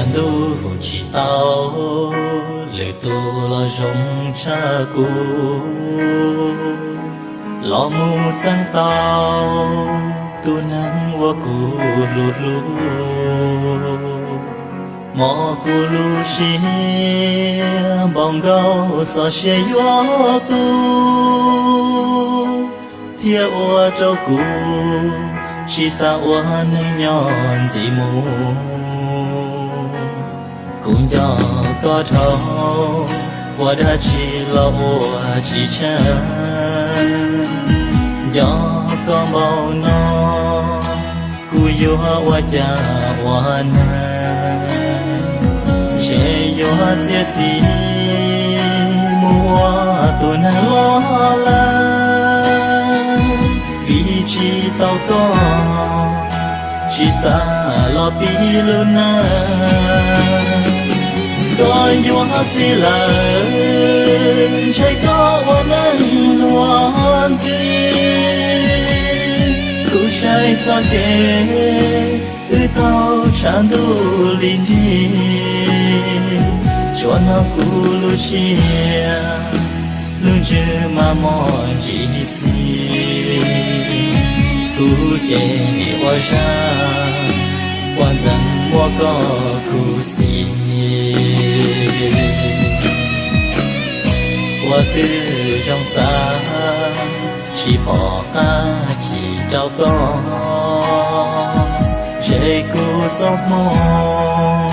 Ntuj tsis tau lwm tus los zoo tshaj kuv, los mus txeeb tau tus neeg uas kuv hlub hlub. Hmo kuv lub siab npau nkaus txoj sia yuav tu, thiab ua rau kuv tsis xav ua neeg nyob ntxiv mus. Kuv nco koj dhau, ua dab tsi los ua tsis tsheej. Nco koj npaum no, kuv yuav ua cas ua neeg. Ntshe yuav txiav txim mus ua tus neeg loj lawm, vim tsis tau koj, tsis xav los pib lub neej. Koj yuav txiv lawm, ntshe koj ua neeg luag ntxiv. Kuv saib txoj kev wb tau tshav ntuj li nrig, tsuas hnov kuv lub siab lub ntsws mas mob ntsis txhij. Kuv ces ua zaj, ua ntxeev muab koj khuv xim. Ua twb zoo xav, tsis pom qab chim rau koj. Ntshe kuv txoj hmoo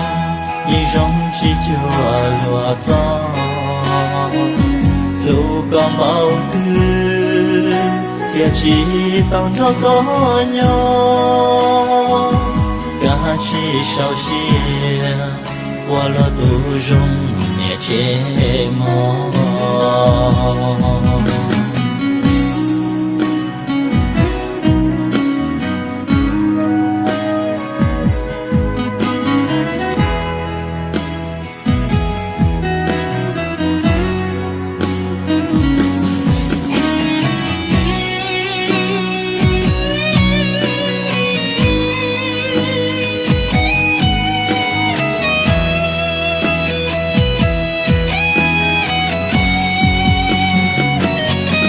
yeej zoo tsis cuag luag txoj. Hlub koj npaum twg thiaj tsis tau nrog koj nyob. Kav tsij sau siab ua luag tus zoo niam tsev mog.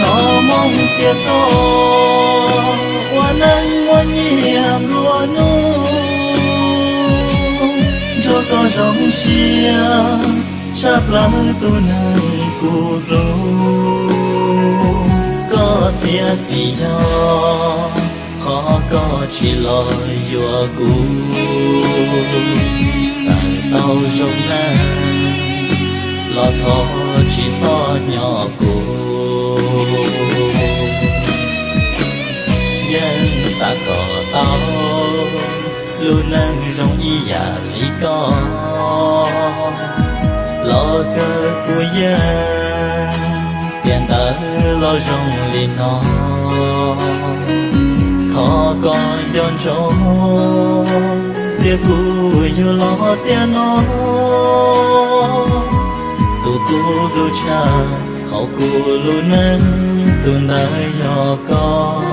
Thov moo tias koj ua neej muaj nyiaj nplua nuj, nrog koj zoo siab tshaj plaws tus neeg kuv hlub. Koj txiav txim yog qhov koj tsis los yuav kuv, txawm tau zoo neej los thov tsis txhob nyob kuv. Yeej xav kom tau lub neej zoo ib yam li koj, los kawg kuv yeej tiam ntawd los zoo li no. Thov koj nco ntsoov tias kuv yug los tiam no, tus kuv hlub tshaj hauv kuv lub neej, tus ntawd yog koj.